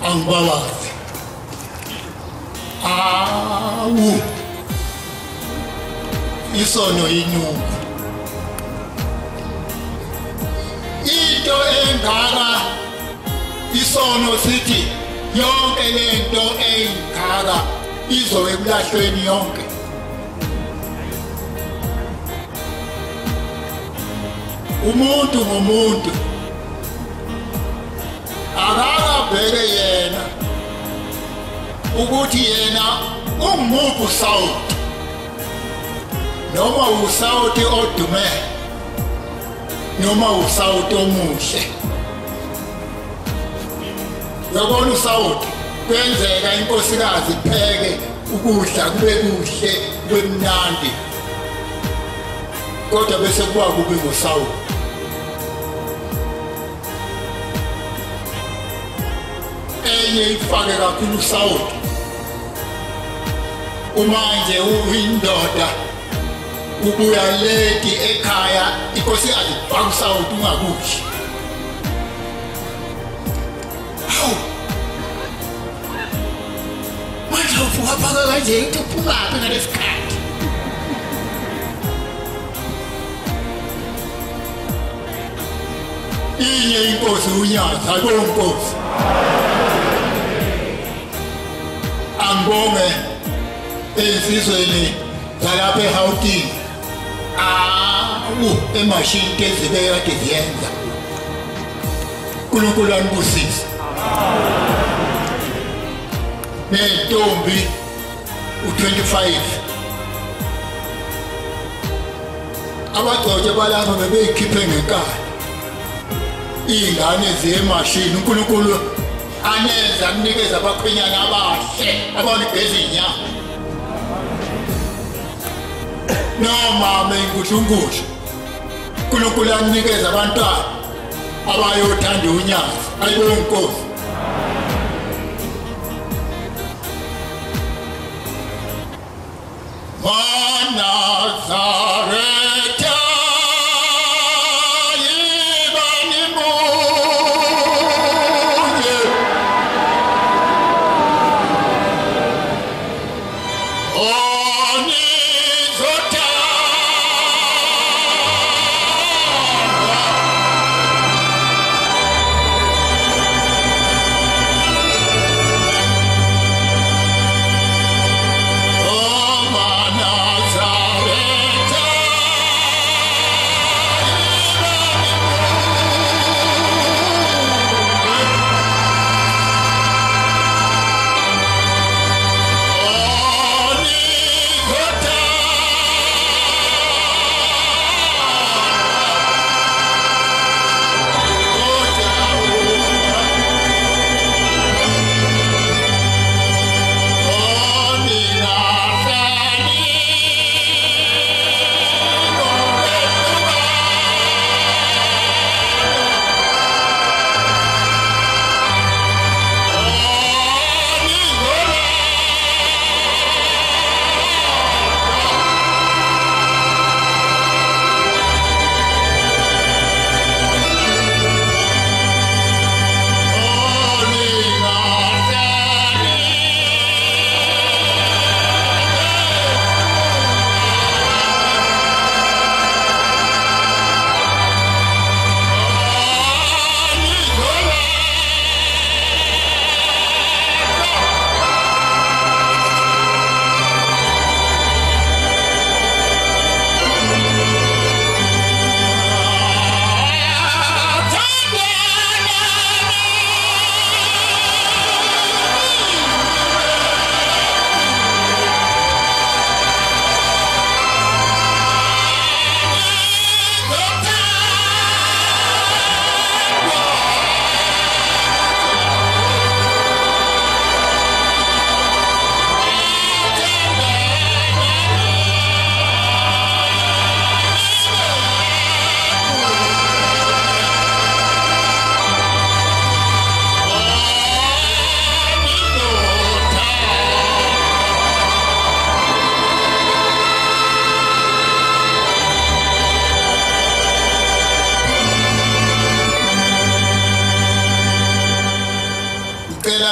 Angibabazi. Awu, isono inuku. Into engaka isono sithi yonke lento engaka izobe kulahlweni yonke. Umuntu ngomuntu akakabheke yena ukuthi yena ungumuphi usawoti, noma usawoti odume noma usawoti omuhle. Uyabona usawoti kwenzeka inkosikazi ipheke ukudla kube kuhle kube mnandi, kodwa bese kuba kubi ngosawoti. Enye ifake kakhulu usawoti. Uma nje uyindoda ubuya late ekhaya, inkosikazi ifaka usawoti ungakudli. Hawu, manje ufuka kanje into uphumaphi ngalesikhathi? Inye inkosi uNyazi, ayibonge inkosi. Angibonge ensizweni zalapha eGauteng, awu emashini ezibekade ziyenza. uNkulunkulu anibusise. Nentombi u25 abagcotshe balapha bebeyikhiphe ngenkani iy'ngane ziyemashini. uNkulunkulu anenza anikeze abakhwenyana abahle abanigeza iy'nyawo. Nomama inguhlunguhle, uNkulunkulu anikeze abantwana abayothanda uNyazi. Ayibonge inkosi. MaNazaretha yibani munye, onizothanda.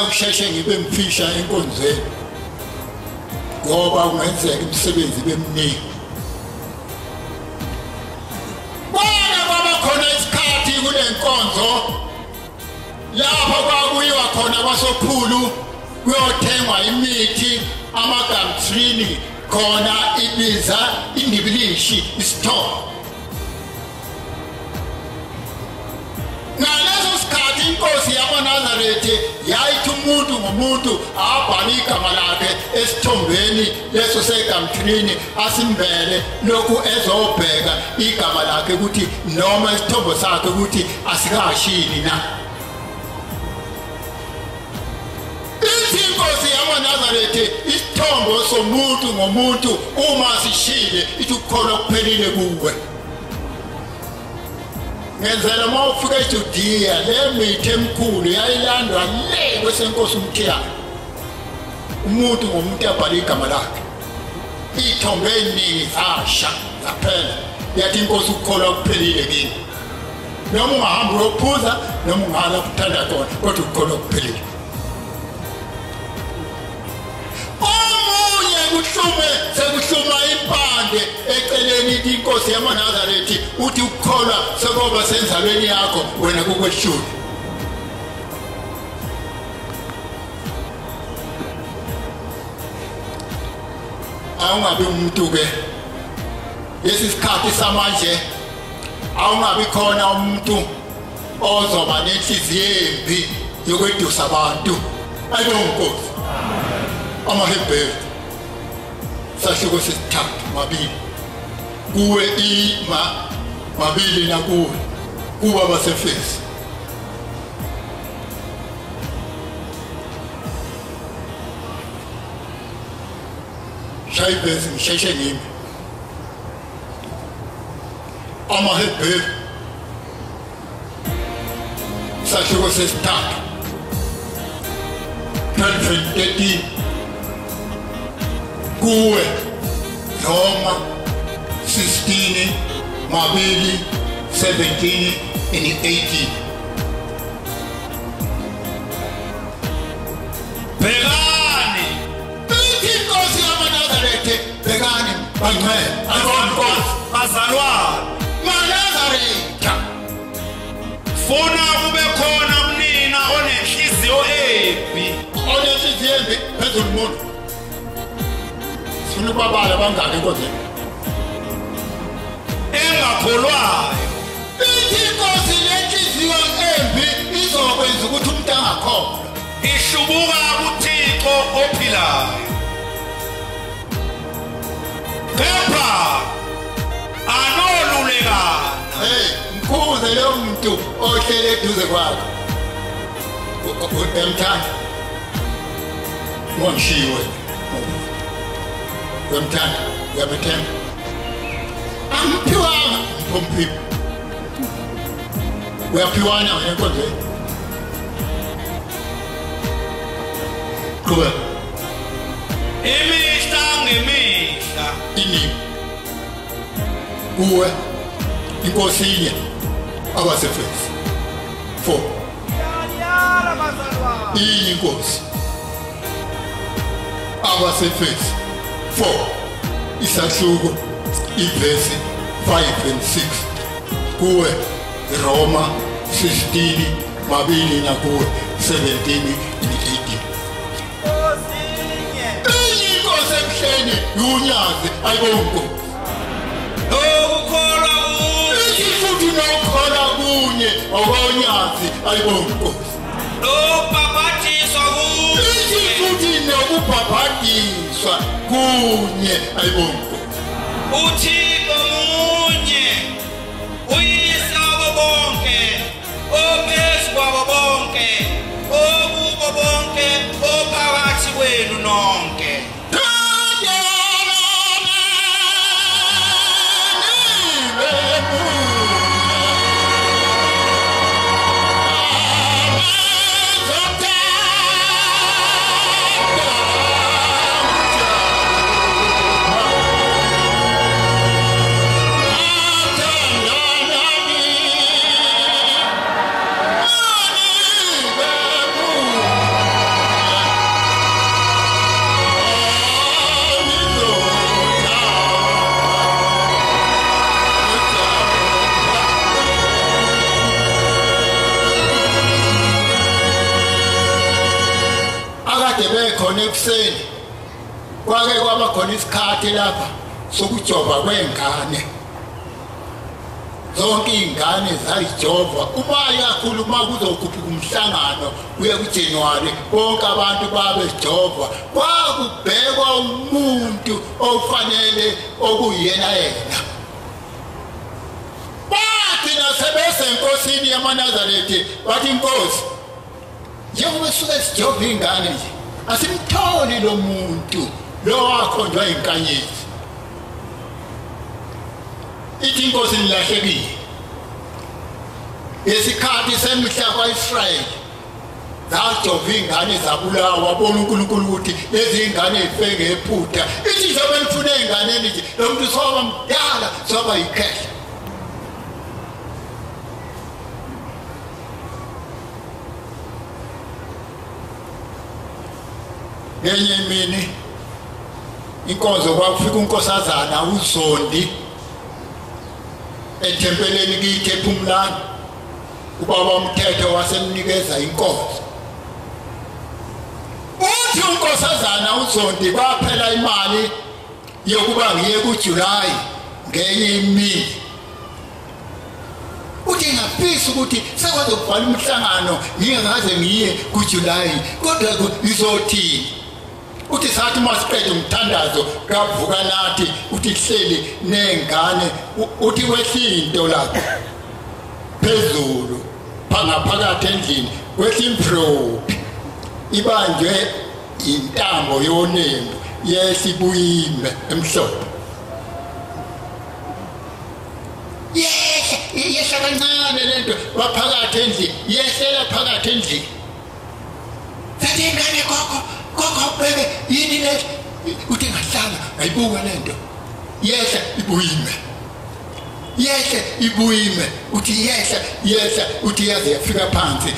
Ngeke ngibe mfisha enkonzweni ngoba kungenzeka imisebenzi bemningi. Kwake kwaba khona isikhathi kunenkonzo lapho kwakuyiwa khona kwasokhulu kuyothengwa imithi amagamtrini khona ibiza indibilishi isithombe. Ngaleso sikhathi inkosi yakwaNazaretha yayithi umuntu ngomuntu abhale igama lakhe esithombeni leso segamtrini asimbele lokhu ezobheka igama lakhe ukuthi noma isithombo sakhe ukuthi asikashini na. Ithi inkosi yakwaNazaretha isithombo somuntu ngomuntu uma sishile ithi ukukholwa kuphelile kuwe. Ngenzela uma ufika eJudiya le mithi emikhulu yayilandwa le kwesenkosi uMthiyane. Umuntu ngomuntu abhale igama lakhe. Iy'thombe ey'ningi zasha zaphela. Yathi inkosi ukukholwa kuphelile kini. Noma ungahamba uyophuza noma ungahala uthanda khona kodwa ukukholwa kuphelile. Omunye kuhlume sekuhluma impande eceleni inkosi yamaNazaretha uthi ukukholwa sekuba senzalweni yakho wena kukweshumi. Awungabi umuntu ke lesi sikhathi samanje, awungabi khona umuntu ozoba nenhliziyo embi yokwedusa abantu. Ayibonke amaHebheru sahluko sesithathu mabili kuwe ima mabili nakuwe kuba baseFesi. Shayivesi ngisheshe ngimi. AmaHebheru sahluko sesithathu 12 and 13 kuwe Roma 16 mabili 17 and 18. Bhekani ithi inkosi yamaNazaretha, bhekani bangcwele ayibonke bazalwane maNazaretha, funa kube khona kunina onenhliziyo embi, onenhliziyo embi phezulu umuntu. Sifuna ukubabala bangaki enkonzweni engakholwayo. Ithi inkosi lenhliziyo embi izokwenza ukuthi umuntu angakholwa, ihlubuka kuThixo ophilayo. Kepha anolulekana. Hey, mkhuze lo muntu ohlele eduze kwakho. Uyamthanda? Ungamshiyi wena. Uyamthanda? Uyamthemba? Angiphiwanga mphomphiwe. Uyaphiwana wena enkonzweni. Qhubeka. Imihla ngemihla iningi kuwe inkosi inye abaseFesi 4 inye inkosi abaseFesi 4 isahluko ivesi 5 and 6 kuwe Roma 16 mabili nakuwe 17 and 18. Inkosi emhleni yunyazi ayibonke. Ukukholwa kunye futhi nokukholwa kunye okonyazi ayibonke. Nokubhabhadiswa kunye futhi nokubhabhadiswa kunye ayibonke. uThixo munye uyise wabo bonke ophezu kwabo bonke okubo bonke ophakathi kwenu nonke. Amen. ekuseni kwake kwaba khona isikhathi lapha sokujova kwengane. Zonke iy'ngane zayijova. Uma ikakhulu uma kuzokhuphuka umhlangano uye kuJanuwari, bonke abantu babejova. Kwakubhekwa umuntu ofanele okuyena yena. Bathi nasebesenkosini yamaNazaretha bathi, inkosi, njengoba sisuke sijova iy'ngane nje, asimtholi lo muntu lo wakhonjwa inkanyezi. Ithi inkosi, nilahlekile. Ngesikhathi semihla kwa-Israyeli zajova iy'ngane zabulawa, wabona uNkulunkulu ukuthi lezi iy'ngane zife ngephutha. Ithi njengoba nifune ey'nganeni nje, lo muntu soba mdala, soba yikhehla. Ngenye imini inkonzo kwakufika unkosazana uZondi ethempeleni kithi ePhumlani. Ubaba umthetho wasemnikeza inkonzo. Uthi unkosazana uZondi, kwaphela imali yokuba ngiye kuJuly ngenye imini. Uthi ngafisa ukuthi sekwaze kubhala umhlangano ngingaze ngiye kuJuly, kodwa ngizothini? Uthi sathi masiqede umthandazo kavuka nathi, uthi hleli nengane, uthi kwehla into lapha phezulu phangaphakathi endlini, kwehla imfrophi ibanjwe intambo yonembu, yehla ibuyime emhlophe. Yehla yehla kancane lento waphakathi endlini, yehlela phakathi endlini. Sathi ingane, gogo gogo bheke yini le? Uthi ngahlala ngayibuka lento, yehla ibuyime, yehla ibuyime. Uthi yehla yehla, uthi yaze yafika phansi.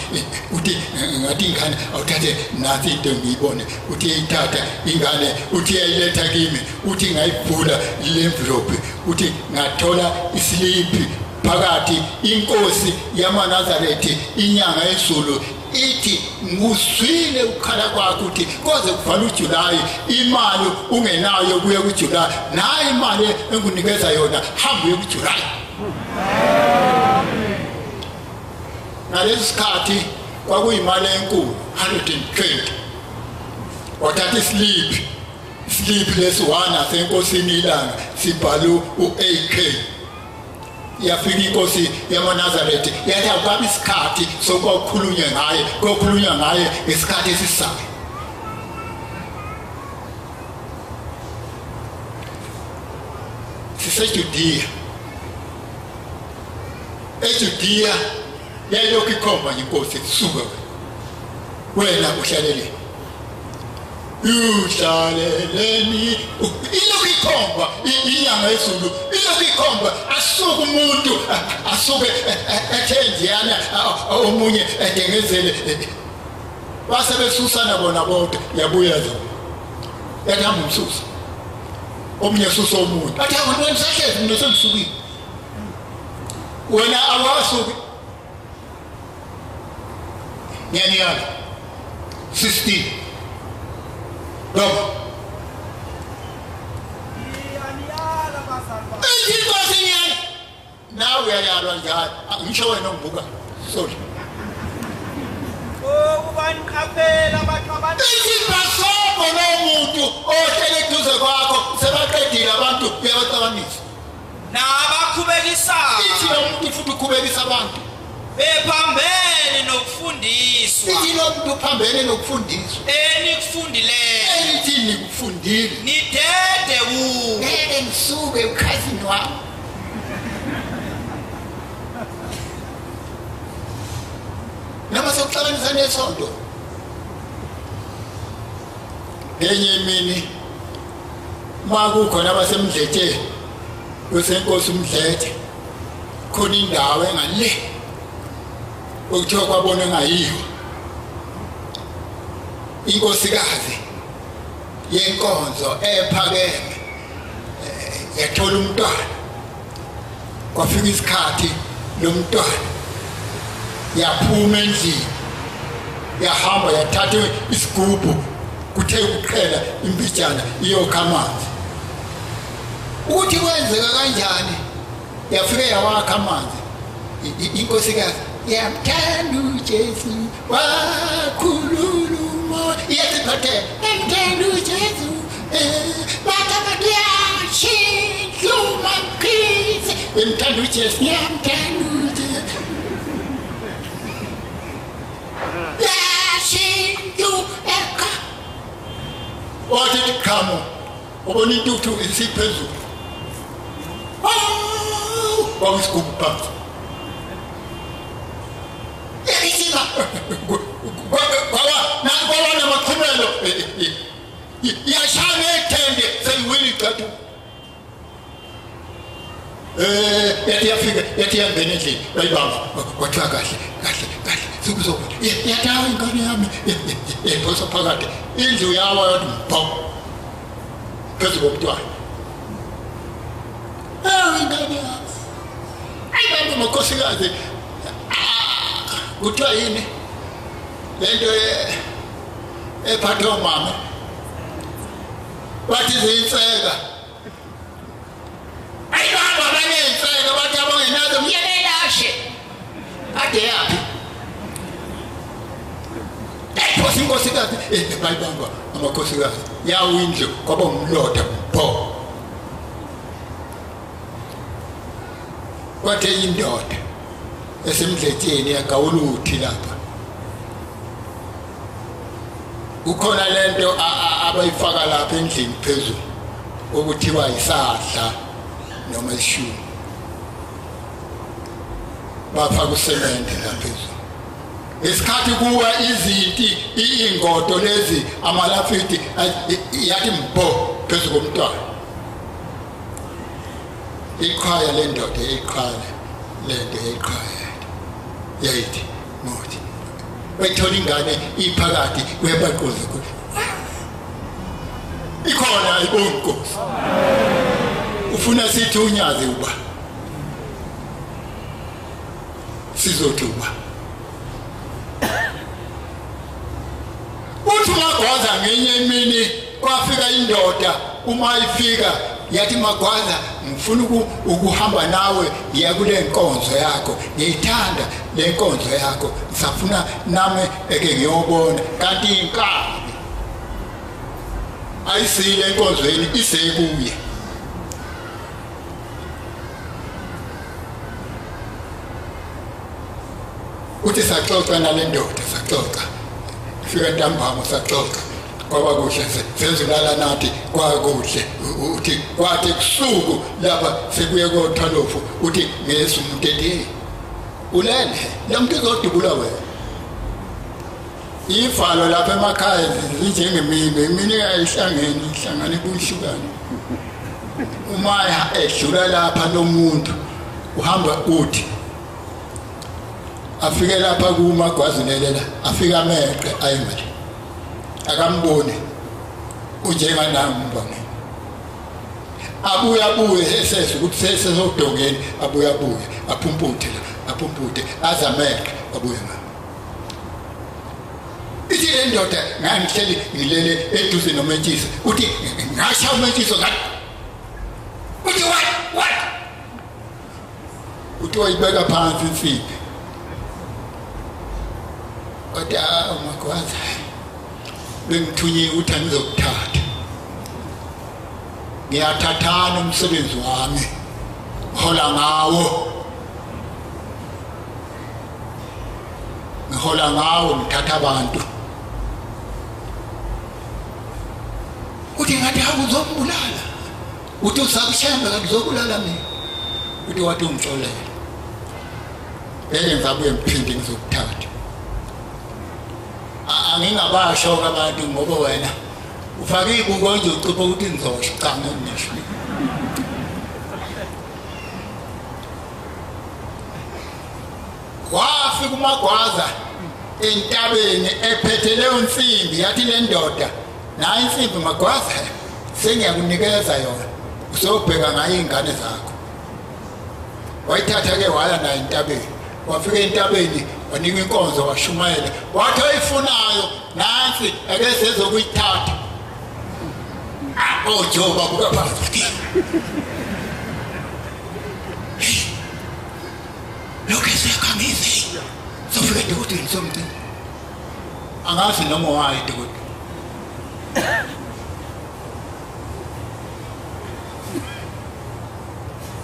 Uthi ngathi ingane, awuthathe nathi into ngiyibone. Uthi ithatha ingane, uthi yayiletha kimi. Uthi ngayivula le envelope, uthi ngathola isliphi phakathi. Inkosi yamaNazaretha inyanga yezulu ithi, nguzwile ukukhala kwakho ukuthi koze kuvala uJuly imali ungenayo kuye kuJuly, nayi imali engunikeza yona, hamba uye kuJuly. Ngalesi sikhathi kwakuyimali enkulu, 120. Wathatha isliphi, isliphi lesi wana senkosini ilanga sibhalwe u-AK. Yafika inkosi yamaNazaretha yathi akukabi isikhathi sokuba kukhulunywe ngaye, kuyokhulunywa ngaye ngesikhathi esisayo. SiseJudiya. EJudiya yayilokhu ikhomba nje inkosi, suka wena uhlaleleni, uhlaleleni. Ilokhu ikhomba inyanga yezulu, ilokhu ikhomba. Asuke umuntu asuke ethe njeyana, omunye edengezele, base besusana bona bodwa. Yabuya zona yathi hamba umsusa omunye, susa omunye. Athi wena usahlezi, mina sengisukile, wena awasuki. Ngiyaniyala 16 Roma. Ngiyaniyala bazalwane. Ithi inkosi ngiyala nawe, uyayalwa njalo, ngisho wena ongibuka, sorry. Ukuba niqaphele abaxabana. Ithi basobo lo muntu ohlele eduze kwakho, sebaqedile abantu, uyabaxabanisa. Nabakhubekisayo. Ithi lo muntu futhi ukhubekisa abantu. Bephambene nokufundiswa. Ithi lo muntu uphambene nokufundiswa. Enikufundileyo. Elithi nikufundile. Nidede kuwo. Ngeke ngisuke ukhazini wami. Noma sekuxabanisa nesonto. Ngenye imini makukhona abasemdletsheni wesenkosi uMdletshe, khona indawo engale okuthiwa kwabona engayiyo. Inkosikazi yenkonzo ephakeme yathola umntwana. Kwafika isikhathi lomntwana, yaphuma endlini yahamba yathatha isigubhu Kuthe ukuqhela imbijana iyokha amanzi. Ukuthi kwenzeka kanjani? Yafike yawakha amanzi. Inkosikazi yamthanda uJesu wakhulula umoya. Iyasiphathe yamthanda uJesu yamthanda uJesu yamthanda uJesu yashintsha ekha. Wathi qhamu ubona intuthu isiphezulu. Kwakuyisigubhu phansi. Kwaba namaqhumelo yashaya ngethende seyiwile icathu. Yathi yafika yathi yangena endlini bayibamba kwathiwa kahle kahle kahle sekuzokuthi yathi hawu ingane yami yaphosa phakathi indlu yawa yathi mpo phezu komntwana. Hawu ingane yami ayi bantu makhosikazi kuthiwa yini lento ephathwa umama bathi ziyinseka. Ayi baba banenseka bathi abangenazo myebelashe ade yaphi ayiphosa inkosikazi bayibamba amakhosikazi yawo indlu kwaba umlotha mpo. Kwathe indoda esemdletsheni yagawuluthi lapha kukhona lento abayifaka lapha endlini phezulu okuthiwa isadla noma ishumu. Bafaka usemende lapha phezulu. Isikhathi kuwa izinti ingodo lezi amalafiti yathi mpo phezulu komntwana. Iqhaya le ndoda iqhaya lento yayiqhaya yayithi ngothi bayithola ingane iphakathi kwebaqozi ikhona ibonkosi. Ufuna sithi unyazi uba sizothi uba uthi Magwaza ngenye imini kwafika indoda. Uma ifika yathi Magwaza ngifuna ukuhamba nawe ngiya kule nkonzo yakho, ngiyithanda le nkonzo yakho, ngisafuna nami eke ngiyobona. Kanti inkabi ayisile enkonzweni isekuye. Uthi saxoxa nale ndoda, saxoxa ifika ntambama saxoxa kwaba kuhle sezulala nathi kwakuhle. Uthi kwathi kusuku lapha sekuye kothalofu uthi ngesu umuntu ethi ulele lo muntu uzodubula wena. Ivalo lapha emakhaya zinjengemini imini ayihlangene ihlangane kuyihlukane. Uma edlula lapha lo muntu uhamba uthi afike lapha kuMagwazinelela afike ameqe ayimali akamboni unjenganami mbone. Abuye abuye esese ukuthi sesezodongeni abuye abuye aphumputhe la aphumputhe azameqe abuye ngapha. Ithi le ndoda ngangihleli ngilele eduze nomentshisi uthi ngasha umentshisi ngathi uthi what uthi wayibeka phansi insimbi. Wathi uMagwaza bengithunye uthi angizokuthatha ngiyathathana umsebenzi wami hola ngawo ngihola ngawo ngithatha abantu. Uthi ngathi awuzombulala uthi usakushembe kanti uzobulala mina. Uthi wathi ungixolele ngeke ngisabuye ngiphinde ngizokuthatha. Angingabasho abantu ngoba wena ufake ibuko nje ucupha ukuthi ngizosho cha ngisho. Wafika uMagwaza entabeni ephethe leyo nsimbi yathi le ndoda nayi insimbi Magwaza sengiyakunikeza yona usobheka ngayo ingane zakho. Wayithatha ke waya nayo entabeni Wafika entabeni wanika inkonzo washumayela. Wathi oyifunayo nansi ake sezokuyithatha. Ojoe babuka phansi. Lokho esiyakhamisi. Sofika edokoteni somgcina. Angazi noma wayi dokotela.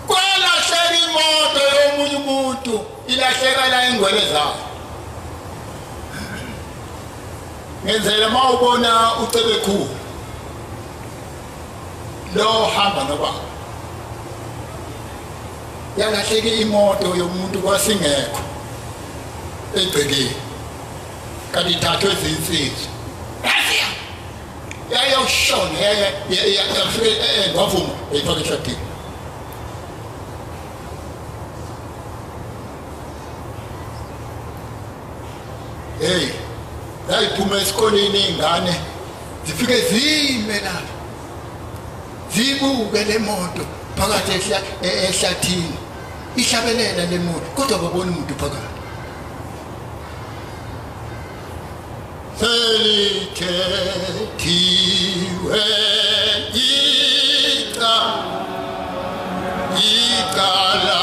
Kwalahleka imoto yomunye umuntu ilahleka la ingwele zayo. Ngenzela mawubona uCebekhulu lo hamba nobaba. Yalahleka imoto yomuntu kwasingekho egcekeni. Kanti ithathwe izinsizwa. Yasiya. Yayoshona yafika ngavuma yayifaka ehlathini. Hey, yayiphuma esikoleni ingane zifike zime lapha. Zibuke le moto phakathi ehlathini. Ihlabelela le moto kodwa babona umuntu phakathi. Selithethiwe icala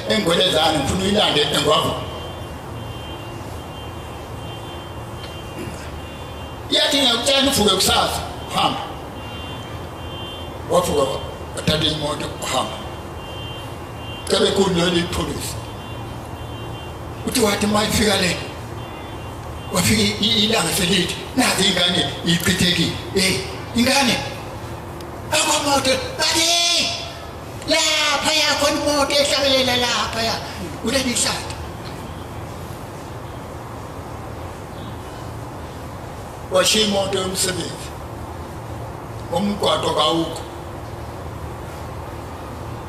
engwelezana ngifuna uyilande engwavu. Yathi ngiyakutshela uvuke kusasa hamba. Wavuka wathatha imoto hamba. Cebekhulu leli ipholisa. Uthi wathi mayifika le wafika ilanga selithi nazi ingane ichithekile. Hey ingane akwamoto bathi lapha yakhona imoto ehlabelela lapha ya kuleli hlathi. Washiya imoto yomsebenzi umgwaqo kawukho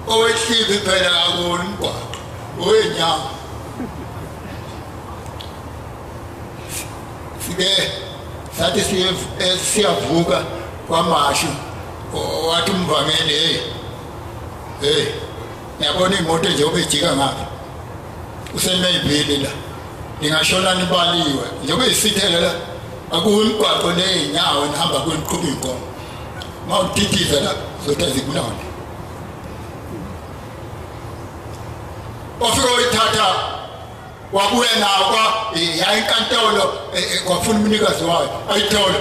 owehliphi phela akubona umgwaqo owenyama. Sike sathi siyavuka kwamashu wathi umvangeli hey hey ngiyabona imoto nje obejika ngapha usemeyibili la ningashona nibaliwe njengoba isithele la akuwumgwaqo ney'nyawo nihamba kuniqhuba iy'nkomo uma utithiza la zothi azikulonde. Wafika wayithatha wabuya nawo kwa inkantolo kwafuna umnikazi wayo ayithola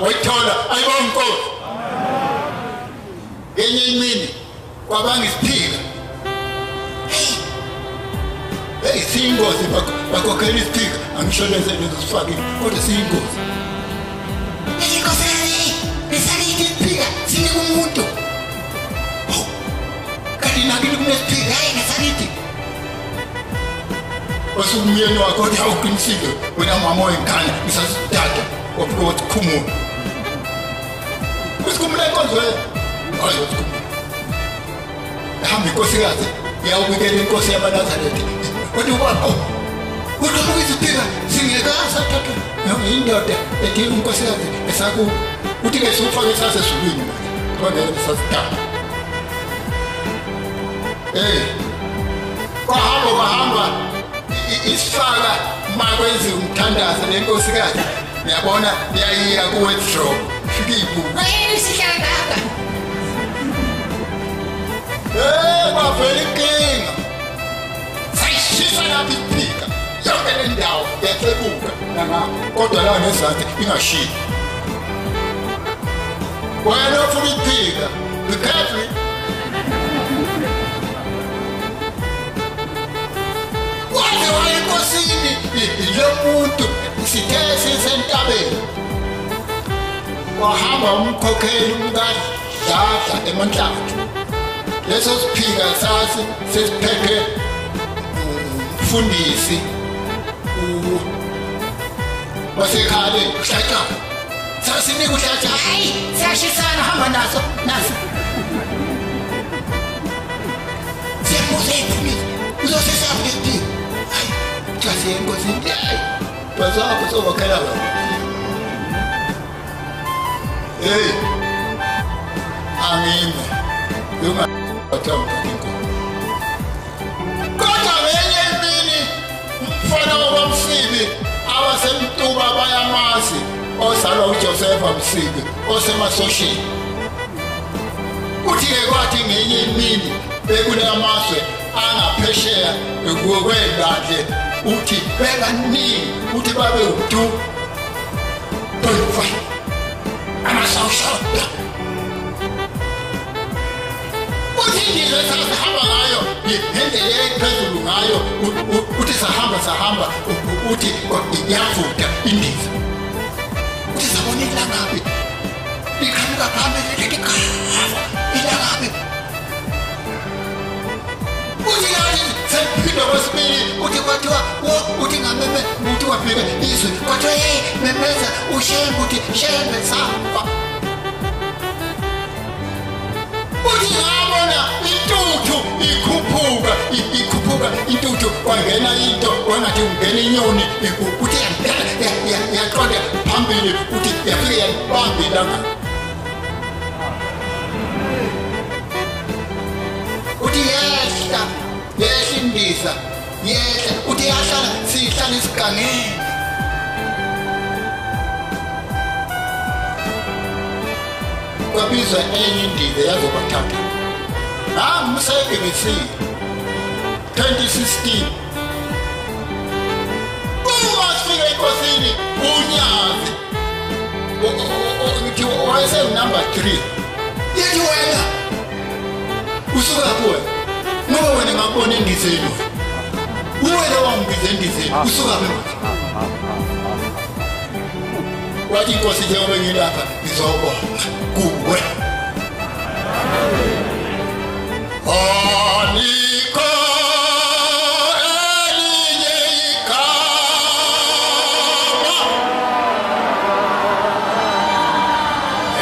wayithola ayibonga inkosi. Ngenye imini kwabanga isiphika. Hey, siyingozi bakhokhela isiphika, angisho lezi ezifakile, kodwa siyingozi. Inkosikazi, lesakithi isiphika sinika umuntu. Kanti nakini kunesiphika, hayi ngesakithi. Wasukumyeni wakho uthi awuqinisile wena mama wengane ngisasithatha wafika wathi khumula. Usikhumula enkonzweni. Hayi usikhumula. Hamba inkosikazi iyawubikela inkosi yamaNazaretha. Kodwa ubaba uqhamuka isiphika singekasathathwa indoda ethi unkosikazi esaku uthi ke sufake sasezulwini manje ngoba ngeke sasithatha. Kwahamba kwahamba isifaka makwenzi umthandazo lenkosikazi ngiyabona iyayiya ku-withdraw fika ibuka kwavela inkinga sayishisa lapha iphika yonke le ndawo yacebuka nangapha kodwa la ngezansi ingashiyi wena ofuna iphika be careful. Waze wayenkosini lo muntu sithe sisentabeni wahamba umkhokheli umkadladla eManhlathu. Leso siphika sasi sesiphethe umfundisi wasekhale uHlatshana. Sasinika uHlatshana, hayi siyashisana hamba naso naso siyabuza iphumile uzosesaphi lesiphika. Hayi kuthiwa siye enkosini, hayi bazapho sobakhela wena. Hey, angime kodwa ngenye imini umfana wakwaMsibi abasemtuba bayamazi ozalwa uJosepha Msibi osemasoshini. Uthi-ke kwathi ngenye imini bekulamazwe angaphesheya kwelwandle, uthi bekaningi, uthi babe u-2.5 amasosha. Uthi indlela esasihamba ngayo ngendlela eyayiphezulu ngayo, uthi sahamba sahamba, uthi iyavutha indiza. Uthi sabona ilangabi liqhamuka phambili lithi qhafu ilangabi. Uthi lathi seliphinda kwesibili, uthi kwathiwa uthi ngameme, uthi kwafika izwi kwathiwa hey memeza uShembe, uthi Shembe safa. Uthi ngabona intuthu ikhuphuka ikhuphuka intuthu, kwangena into wangathi ungena inyoni, uthi yaqonda phambili, uthi yafika yalibamba ilanga. Uthi yehla yehla indiza yehla, uthi yahlala sihlala esigangeni. Kwabizwa enye indiza yazobathatha. Nangu-ABC 2016 uma sifika enkosini uNyazi ngithi wayesengu-number 3 yethi wena usukaphi wena ngoba wena ngakubona endizeni uwena wangibiza endizeni usukaphi manje? Wathi inkosi njengoba ngilapha ngizobonga kuwe. Alikho elinye igama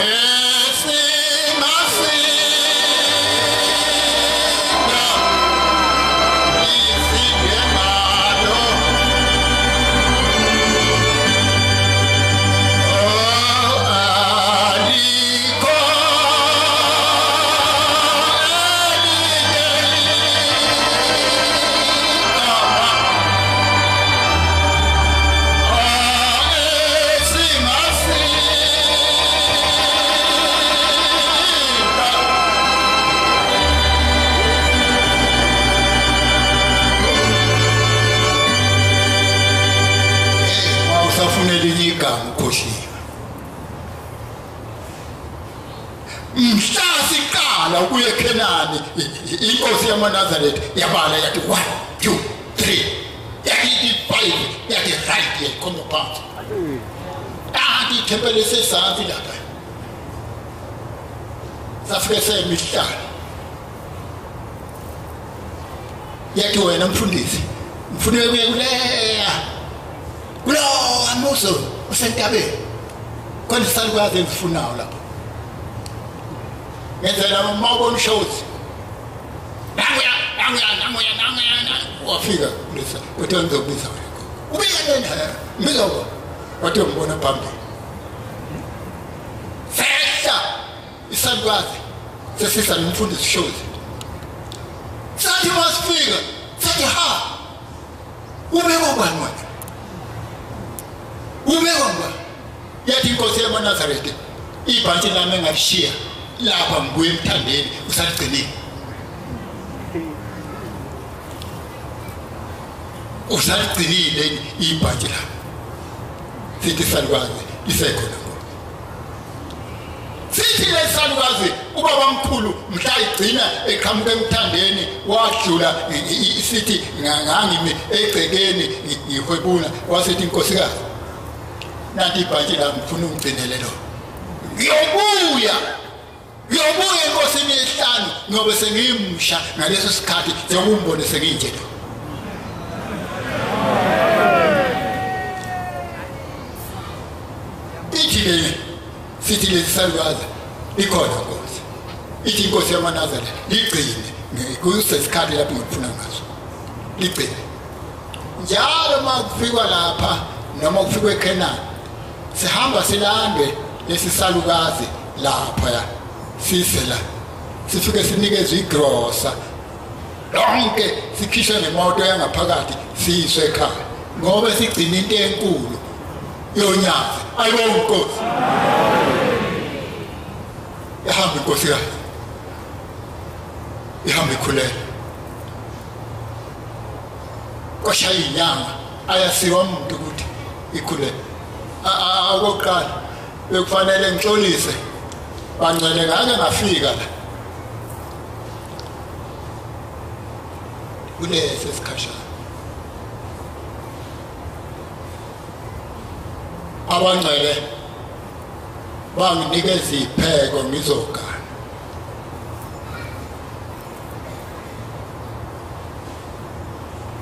esingasinda isinde ngalo. Oh, alikho elinye igama ukhohliwe. Mhla siqala ukuya eKhenani inkosi yamaNazaretha yabala yathi 1 2 3 Nanti ikhomba phansi. Kanti ithempeli lisezansi lapha. Safike semihlalo. Yathi wena mfundisi, ngifuna ukuya kuleya. Kulowa muso usentabeni. Khona isalukazi engifunayo lapho. Ngenzela uma ubona ushozi. Nanguya, nanguya, nanguya, nanguya, wafika kulesa. Kuthiwa ngizokubiza wena. Ubika lena, ngibiza wena. Wathi ngibona phambili. Sehla isalukazi sesisa nomfundisi ushozi. Sathi masifika, sathi ha. Ubekwa bani wena? Ubekwa bani? Yathi inkosi yamaNazaretha, ibhantshi lami engalishiya lapha ngibuye emthandeni usaligcinile. Usaligcinile ibhantshi lami. Sithi salukazi lisekhona ngoku. Sithi lesalukazi ubaba mkhulu mhla igcina eqhamuka emthandeni wadlula sithi ngangimi egcekeni ngihwebula wasithi inkosikazi nanti ibhantshi lami ngifuna ungigcinele lona. Ngiyobuya. Ngiyobuya enkosini yesihlanu ngoba sengimsha ngaleso sikhathi njengoba senginje lo. Ithi le sithi lesisalukazi ikhona Nkosi. Ithi inkosi yamaNazaretha ligcine kusesikhathi lapho ngifuna ngaso. Ligcine. Njalo makufikwa lapha noma kufikwe eKhenani sihamba silambe lesisalukazi lapha sise la sifike sinikezwe igrosa lonke sikhishwe ngemoto yangaphakathi siyiswe ekhaya ngoba sigcina into enkulu yonyazi. Ayibonga Nkosi. Ihamba inkosikazi, ihamba ikhulele, kwashaya inyanga ayasiwa umuntu ukuthi ikhulele. Okokuqala bekufanele ngixolise bangcwele ngake ngafika la kulesi sikhashana. Abangcwele banginikeza ipheko ngizogana.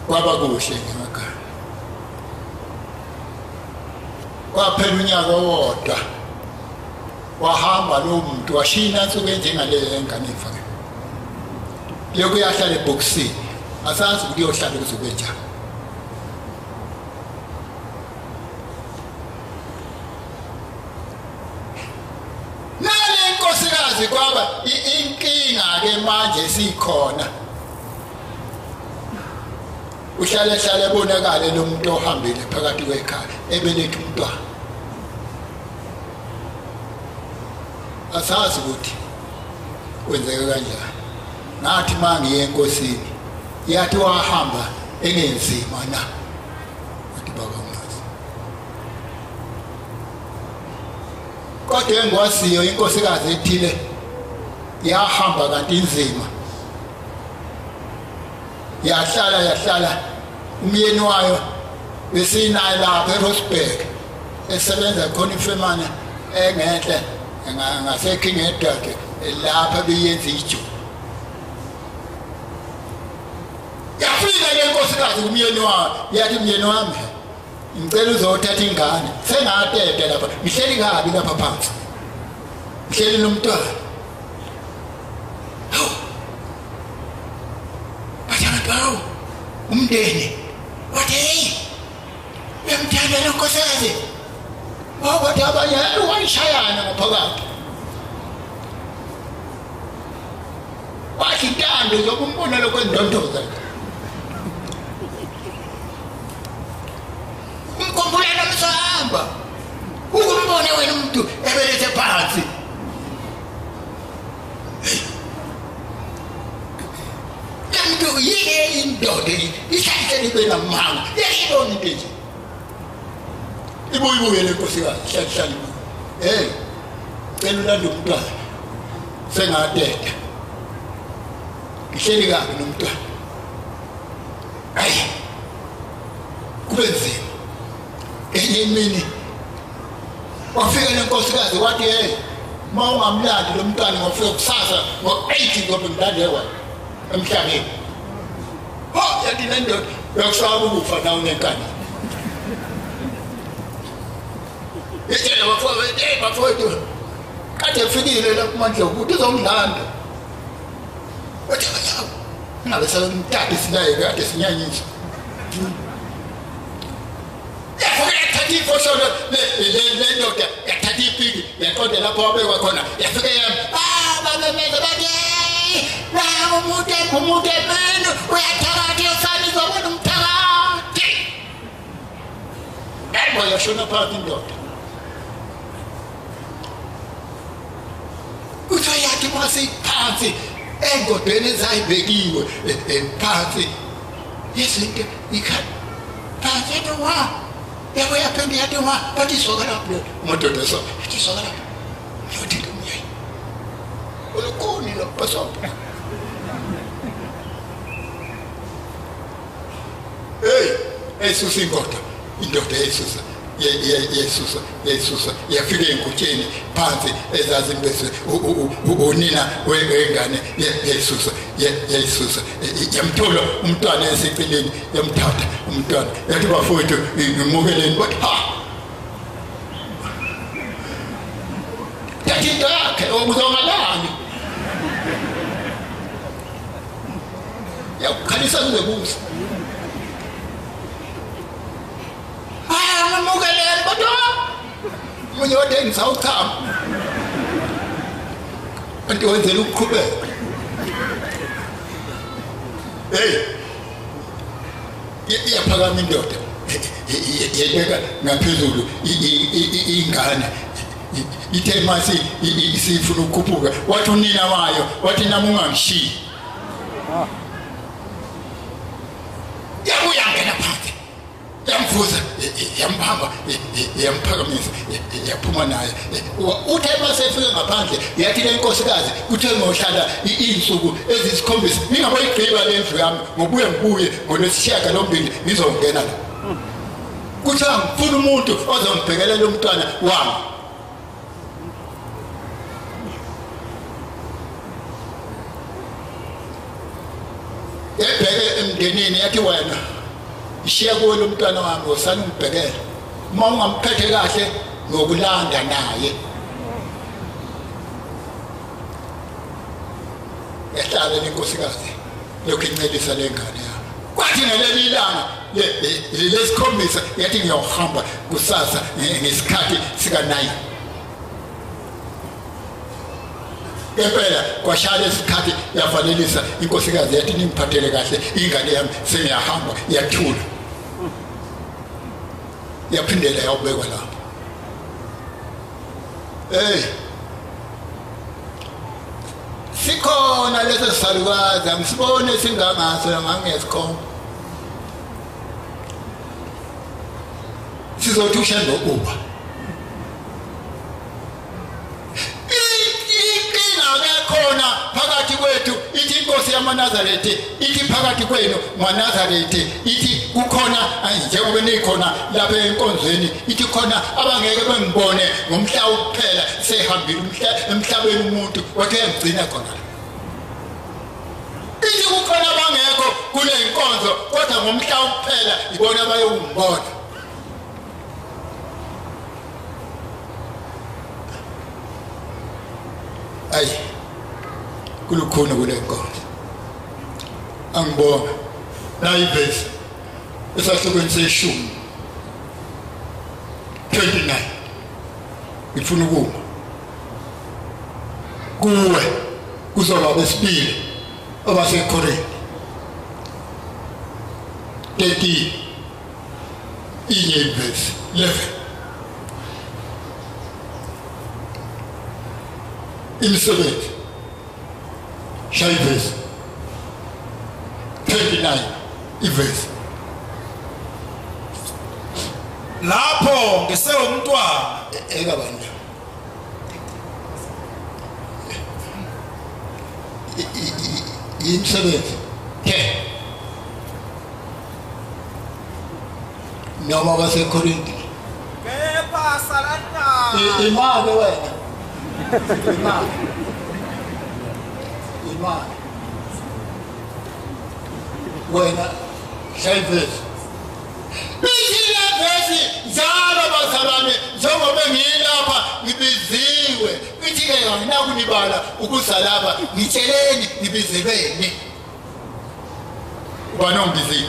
Kwaba kuhle ngimagana. Kwaphela unyaka owodwa wahamba lo muntu washiya insuku enjengale engane ifake. Lokhu yahlala ebhokisini asazi ukuthi uyohlala kuze kube njani. Nale nkosikazi kwaba inkinga ke manje sikhona. Uhlale hlale bonakale lo muntu ohambile phakathi kwekhaya ebelethe umntwana. Asazi ukuthi kwenzeka kanjani. Ngathi mangiye enkosini yathi wahamba engenzima na. Wathi baba ngazi. Kodwa engwasiyo inkosikazi ethile yahamba kanti inzima. Yahlala yahlala umyeni wayo besinaye lapha eRosberg esebenza khona ifemane engenhle ngaseKing Edward lapha beyenza ijuba. Yafika le nkosikazi kumyeni wayo yathi myeni wami ngicela uzothatha ingane sengatete lapha ngihleli kabi lapha phansi ngihleli nomntwana. Hawu bathi umndeni wathi hey uyamthanda lo nkosikazi. Wathi abanye wayishayana ngaphakathi. Wathi intando zokumbona lokho endondoza. Umkhumbula nomsahamba. Ukumbone wena umuntu ebelethe phansi. Lamntu yike indoda ihlale ibe namanga. Yayibona into nje. Ibuye le nkosikazi hlale hlale. Hey, cela ulande umntwana. Sengateta. Ngihleli kabi nomntwana. Hayi. Kube nzima. Ngenye imini wafika lenkosikazi wathi, hey, uma ungamlandi lo mntwana ngofika kusasa ngo-8 ngoba ngilande wena emhlabeni. Ho, yathi le ndoda uyakusaba ukufa na unenkani. Itshela bafowethu, hey bafowethu, kade efikile la kuMandlovu ukuthi uzomlanda. Wathi hawu, ngabe sekumthatha silaye kade sinyanyisa. Yafika ifosholo le ndoda yathatha ipiki yaqonda lapho wabekwa khona, yafika yami babemeza bathi la umuntu emenu uyathakatha yosani izobona umthakathi. Yabo yashona phakathi indoda. Kuthiwa yathi maseyiphansi engodweni ezayibekiwe phansi yezinto ikhala phansi yathi wa yabo yaphenduka yathi wa bathi isoka lapho umadoda so yathi isoka lapho yothi umyeni ulukuni lo bhasobha. Hey, esusa ingoda indoda esusa yesusa yesusa yafika engutsheni phansi ezazimbese unina wengane yesusa yesusa yamthola umntwana eseceleni yamthatha umntwana yathi bafowethu ngimukeleni bathi ha yathi into yakhe uzongalani yakukhalisa kuze kusa. Amukeleni kodwa munye wade ngisawuchama kanti wenzela ukuqhubeka. Hey, iyaphakama indoda yeleka ngaphezulu ingane ithe mase isifuna ukukhuphuka wathi unina wayo wathi nami ungangishiyi. Yabuya ngena phansi yamvuza yambamba yamphakamisa yaphuma naye. Uthe masefika ngaphandle yathi le nkosikazi kuthe ngohlala izinsuku ezisikhombisa ningaboyigqiba le ndlu yami ngobuye ngibuye ngolwesishiyagalombili ngizongena la. Kuthiwa ngifuna umuntu ozongibhekelela umntwana wami. Ebheke emndenini yathi wena ishiya kuwe lo mntwana wami osana umbhekele, uma ungamphethe kahle ngokulanda naye. Yahlala lenkosikazi lokhu incelisa lengane yami. Kwathi ngeleli ilanga lesikhombisa yathi ngiyohamba kusasa ngesikhathi sika-9. Ngempela kwashaya isikhathi yavalelisa inkosikazi yathi ningiphathele kahle ingane yami sengiyahamba. Yathula yaphindela yawubekwa lapho. Hey, sikhona leso salukazi angisibone singangaso ngangesikhomba sizothi ushembe ukuba khona phakathi kwethu. Ithi inkosi yamaNazaretha ithi phakathi kwenu maNazaretha ithi kukhona njengoba nikhona lapha enkonzweni ithi khona abangeke bengibone ngomhla kuphela sehambile emhlabeni umuntu wathi uyangigcina khona. Ithi kukhona abangekho kule inkonzo kodwa ngomhla kuphela ibona bayongibona. Ayi kulukhona kule nkonzo. Angibonga la ivesi esahlukweni seshumi 29 ngifuna ukuma kuwe kuzoba besibili abaseKorinte 13 inye ivesi 11 imisebenzi shaya ivesi 29 ivesi. Lapho ngisewumntwana ekabani imisebenzi ke noma baseKorinte Imake wena. Imake. Imake. Wena shayivesi. Ithi le vesi njalo bazalwane njengoba ngilapha ngibiziwe. Ithi ke anginakunibala ukuza lapha ngitsheleni ngibizelweni. Ubani ongibizile?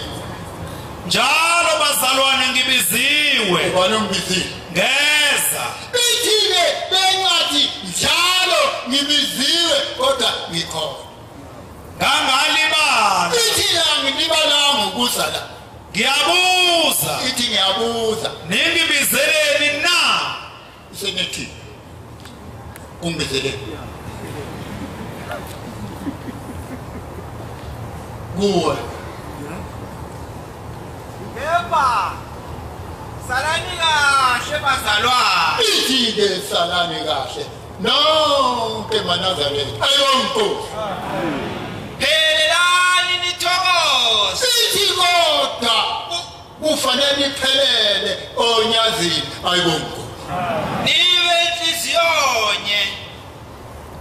Njalo bazalwane ngibiziwe. Ubani ongibizile? Ngeza. Ithi-ke lencwadi njalo ngibiziwe kodwa ngikhona. Ngangalibala. Ithi la ngilibalanga ukuza la. Ngiyabuza. Ithi ngiyabuza. Ningibizeleni na? Isenethi. Ungibizeleni. Kuwe. Kepha salani kahle bazalwane. Ithi-ke salani kahle nonke maNazaretha. Ayonkosi. Phelelani nithokoze. Ithi kodwa kufanele niphelele onyazini. Ayonkosi. Nibe inhliziyonye,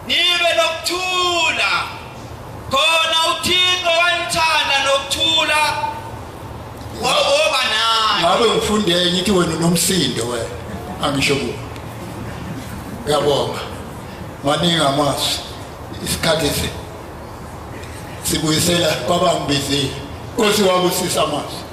nibe nokuthula, khona uThixo wanithanda nokuthula woba naye. Ngabe ngifunde ngithi wena unomsindo wena. Angisho kuwe. Ngiyabonga. Maningi amazwi. Isikhathi sibuyisela kwabangibizile. Nkosi wabusisa amazwi.